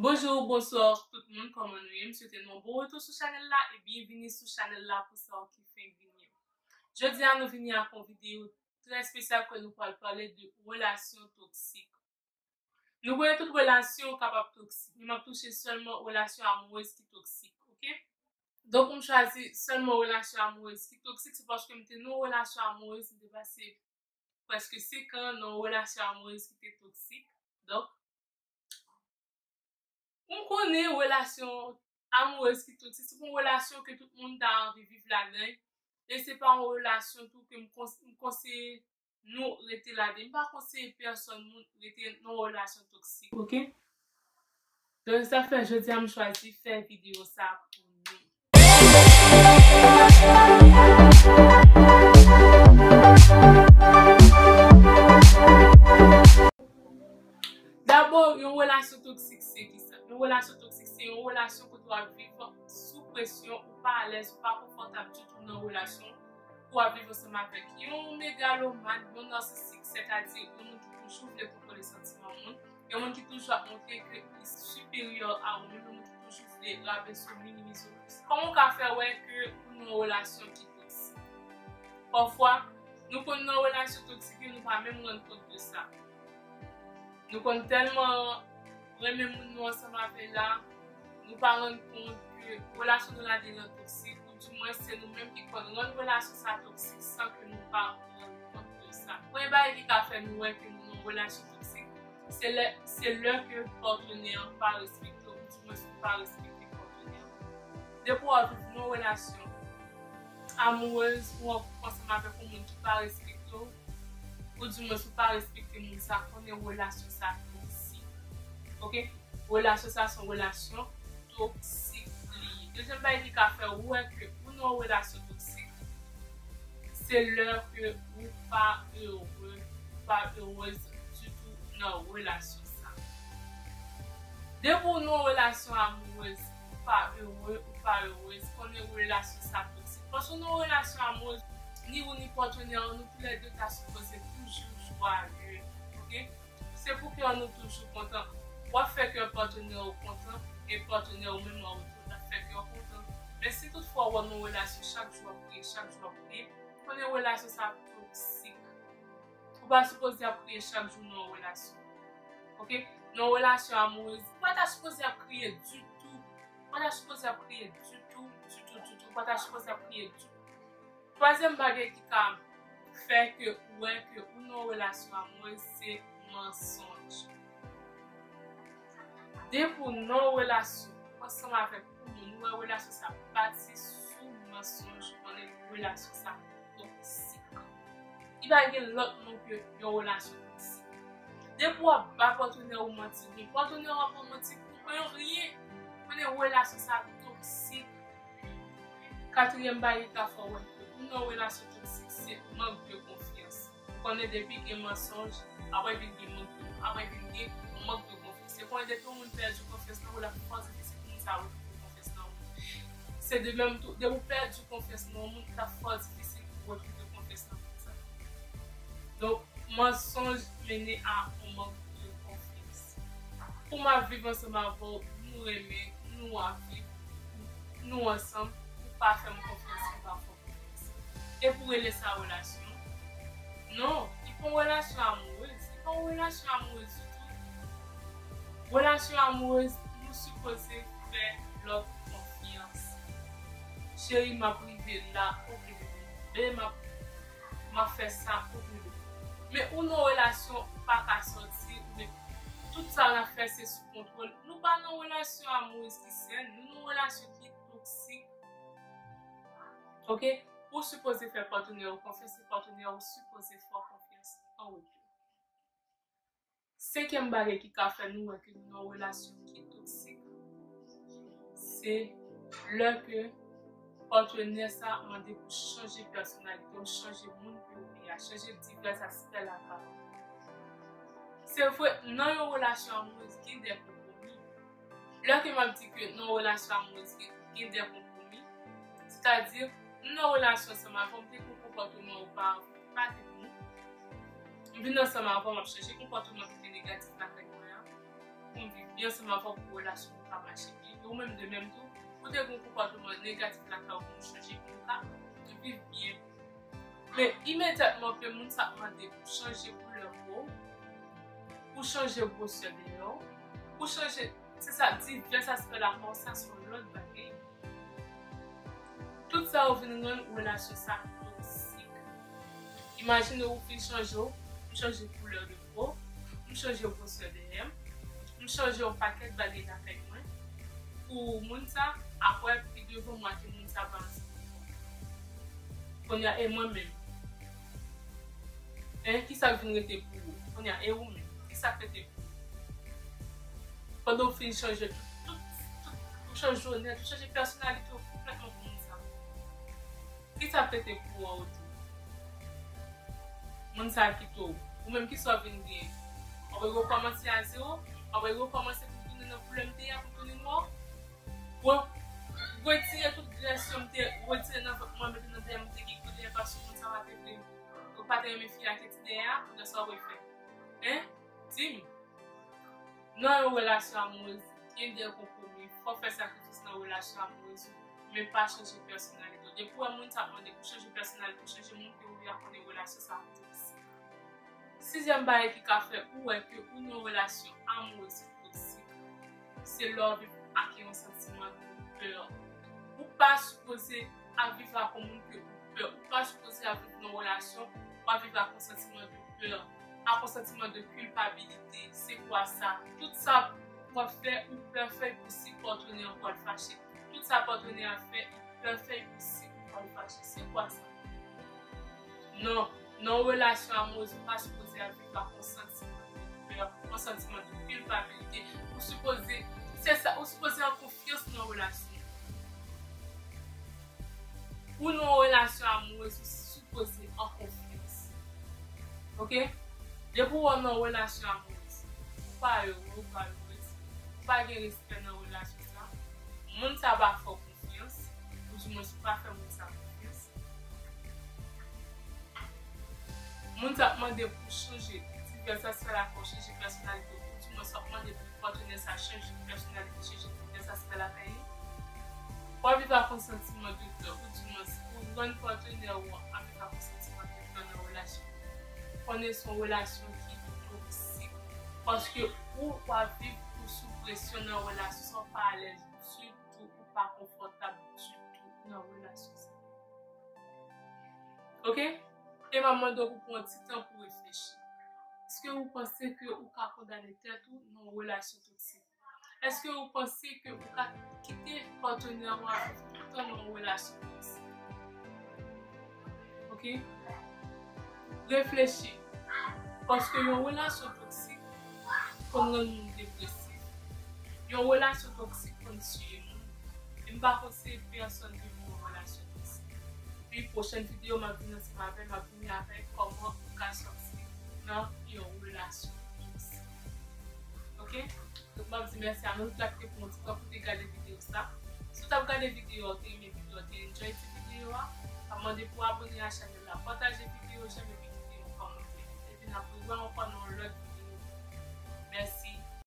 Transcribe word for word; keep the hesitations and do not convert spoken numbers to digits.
Bonjou, bonswa tout moun, kòman nou ye? M swete nou yon bon retou sou chanèl la e byenvini sou chanèl la pou sa w ki fenk vini yo. Jodi a nou vini ak yon videyo trè espesyal ke nou pral pale de relasyon toksik. Nou konnen tout relasyon kapab toksik, men m ap touche sèlman relasyon amourèz ki toksik, oke? Donk, m chwazi sèlman relasyon amourèz ki toksik, se paske m te nan yon relasyon amourèz, m te pase prèske senk an nan yon relasyon amourèz ki te toksik. Donk, m konnen relasyon amourèz ki toksik, se pa yon relasyon ke tout moun ta anvi viv ladan l, e se pa yon relasyon tou ke m kons-, m konseye nou rete ladan. M pa konseye pèsonn moun rete nan yon relasyon toksik, oke? Donk, sa fè jodi a m chwazi fè videyo sa pou nou. Dabò, yon relasyon toksik se kisa? Yon relasyon toksik se yon relasyon kote w ap viv sou presyon, ou pa alèz, ou pa konfòtab ditou nan relasyon, ou ap viv ansanm avèk yon megalomàn, yon narsisik, sètadi yon moun ki toujou vle kontwole santiman moun, yon moun ki toujou ap montre ke li siperyè a ou menm, yon moun ki toujou vle rabese w, minimize w. Kòman w ka fè wè ke ou nan yon relasyon ki toksik? Pafwa, nou konn nan relasyon toksik yo, nou pa menm rann kont de sa. Nou konn tèlman renmen moun nou ansanm avè l la, nou pa rann kont ke relasyon nou ladan l lan toksik, oudimwen se nou menm ki konn rann relasyon sa toksik san ke nou pa rann kont de sa. Premye bagay ki ka fè nou wè ke nou nan yon relasyon toksik, se lè, se lè ke patnè an pa respekte w, oudimwen si w pa respekte patnè an. Depi w ap viv nan yon relasyon amourèz, ou ansanm avèk yon moun ki pa respekte w, oudimwen si w pa respekte moun sa, konnen relasyon sa toksik. Oke? Relasyon sa se yon relasyon toksik li ye. Dezyèm bagay ki ka fè ou wè ke ou nan yon relasyon toksik, se lè ke ou pa ere, ou pa erez ditou nan relasyon sa. Depi w nan yon relasyon amourèz, ou pa ere, ou pa erez, konnen relasyon sa toksik. Paske w nan yon relasyon amourèz, ni ou ni patnè w, nou toulède ta sipoze toujou jwaye, oke? Se pou kè nou toujou kontan. W ap fè kè patnè w kontan, e patnè w menm an retou, l ap fè kè w kontan. Men si toutfwa w nan yon relasyon, chak jou w ap kriye, chak jou w ap kriye, konnen relasyon sa toksik. Ou pa sipoze ap kriye chak jou nan yon relasyon. Oke? Nan yon relasyon amourèz, ou pa ta sipoze ap kriye ditou. Ou pa ta sipoze ap kriye ditou, ditou, ditou. Ou pa ta sipoze ap kriye ditou. Twazyèm bagay ki ka fè ke ou wè ke ou nan yon relasyon amourèz, se mansonj. Depi w nan yon relasyon ansanm avèk yon moun, ou wè relasyon sa bati sou mansonj, konnen relasyon sa toksik. Li pa gen lòt non ke yon relasyon toksik. Depi w ap ba patnè w manti, bon, patnè w ap ba manti pou anyen, konnen relasyon sa toksik. Katriyèm bagay ki ka fè w wè ke ou nan yon relasyon toksik, se mank de konfyans. Ou konnen depi gen mansonj, apre vin gen mank de, apre vin gen mank de konfyans. Se konnen depi yon moun pèdi konfyans nan ou, l ap fò difisil pou moun sa retwouve konfyans nan ou. Se de menm tou, depi w pèdi konfyans nan yon moun, l ap fò difisil pou w retwouve konfyans nan moun sa. Donk, mansonj mennen a yon mank de konfyans. Pou m ap viv ansanm avè w, nou renmen, nou ap viv, nou ansanm, ou pa fè m konfyans, ou pa fè m konfyans. E pou rele sa relasyon? Non, li pa yon relasyon amourèz, li pa yon relasyon amourèz ditou. Relasyon amourèz, nou sipoze fè lòt konfyans. Cheri, m ap rive la, oke bebe. Bebe, m ap, m ap fè sa, oke bebe. Men ou nan relasyon ou pa ka sòti, oubyen tout sa n ap fè se sou kontwòl. Nou pa nan relasyon amourèz ki sèn, nou nan relasyon ki toksik. Oke? Ou sipoze fè patnè w konfyans, e patnè w sipoze fè w konfyans an retou. Senkyèm bagay ki ka fè nou wè ke nou nan yon relasyon ki toksik, se lè ke patnè sa mande pou chanje pèsonalite w, chanje moun ke w ye a, chanje divès aspè lavi w. Se vre, nan yon relasyon amourèz, gen de konpwomi. Lè ke m ap di ke nan yon relasyon amourèz, gen, gen de konpwomi, sètadi, m nan yon relasyon ansanm avè w, m te gen yon konpòtman ou pa, pa te bon. M vin ansanm avè w, m ap chanje konpòtman ki te negatif lakay mwen an. pou m viv byen ansanm avè w, pou relasyon nou ka mache byen. E ou menm de menm tou, ou te gen yon konpòtman negatif lakay ou, pou nou chanje, pou nou ka viv byen. Men imedyatman ke moun sa ap mande pou chanje koulè po w, pou chanje gwosè dèyè w, pou chanje, se sa, divès aspè lakò, sa se yon lòt bagay. Tout sa yo vin rann relasyon sa toksik. Imajine ou fin chanje w, m chanje koulè de po, m chanje gwosè dèyè m, m chanje yon pakèt bagay lakay mwen, pou moun sa, apre, pi devan, m wè ke moun sa pa ansanm avè w. Kounye a, e mwen menm? Hein, kisa k vin rete pou ou? Kounye a, e ou menm? Kisa k rete pou ou? Pandan w fin chanje tout, tout, tout, ou chanje onè, ou chanje pèsonalite w konplètman pou moun sa. Kisa k rete pou ou an retou? Moun sa kite w. Ou menm, kisa w vin genyen? W ap rekòmanse a zewo? W ap rekòmanse pou tounen nan koulè m te ye a, pou tounen nwa? Bon, retire tout grès yo m te retire nan vant mwen, mete nan dèyè m, te gen koulè, paske moun sa pa te vle, ou pa te renmen fi a ki ti dèyè a, kounye a sa w vle fè? Hein? Di m. Nan yon relasyon amourèz, gen de konpwomi. Fò w fè sakrifis nan relasyon amourèz ou, men pa chanje pèsonalite w. Depi w wè moun sa ap mande pou chanje pèsonalite w, chanje moun ke ou ye a, konnen relasyon sa ap toksik. Sizyèm bagay ki ka fè ou wè ke ou nan yon relasyon amourèz ki toksik, se lè w viv ak yon santiman de pè. Ou pa sipoze ap viv ak yon moun ke ou pè. Ou pa sipoze ap viv nan yon relasyon, w ap viv ak yon santiman de pè, ak yon santiman de kilpabilite. Se kwa sa? Tout sa w ap fè, ou pè fè pou si patnè an pral fache. Tout sa patnè a fè, ou pè fè pou si ou pral fache. Se kwa sa? Non, nan yon relasyon amourèz, ou pa sipoze ap viv ak yon santiman de pè, yon santiman de kilpabilite. Ou sipoze, se sa, ou sipoze an konfyans nan relasyon. Ou nan yon relasyon amourèz, ou sipoze an konfyans. Ok? Depi w nan yon relasyon amourèz, ou pa ere, ou pa erez, ou pa gen respè nan relasyon sa, moun sa pa fè w konfyans, ou di mwens ou pa fè moun sa konfyans. Moun sa ap mande pou chanje divès aspè lakay w, chanje pèsonalite w, ou di mwens w ap mande pou patnè sa chanje pèsonalite, chanje divès aspè lakay li. W ap viv ak yon santiman de pè, ou di mwens ou jwenn patnè ou an ap viv ak yon santiman de pè nan relasyon. Konnen se yon relasyon ki toksik. Paske ou, w ap viv ou sou presyon nan relasyon sa, w pa alèz ditou, ou pa konfòtab ditou nan relasyon sa. Ok? E m ap mande w pou pran yon ti tan pou reflechi. Èske ou panse ke ou ka kondane tèt ou nan yon relasyon toksik? Èske ou panse ke ou ka kite patnè ou a viv tout tan nan yon relasyon toksik? Ok? Reflechi. Paske yon relasyon toksik konn rann moun depresif. Yon relasyon toksik konn tiye moun. E m pa konseye pèsonn viv yon relasyon toksik. Pi pwochèn videyo m ap vin ansanm avè, m ap vini avèk kòman ou ka sòti nan yon relasyon toksik. Ok? Donk, m ap di mèsi a nou tout la ki te pran ti tan pou te gade videyo sa. Si w t ap gade videyo a, w te renmen videyo a, w te enjoy ti videyo a, m ap mande pou w abòne a chanèl la, pataje videyo, janm epi kite yon kòmantè. Epi n ap rewè ankò nan yon lòt videyo. Mèsi.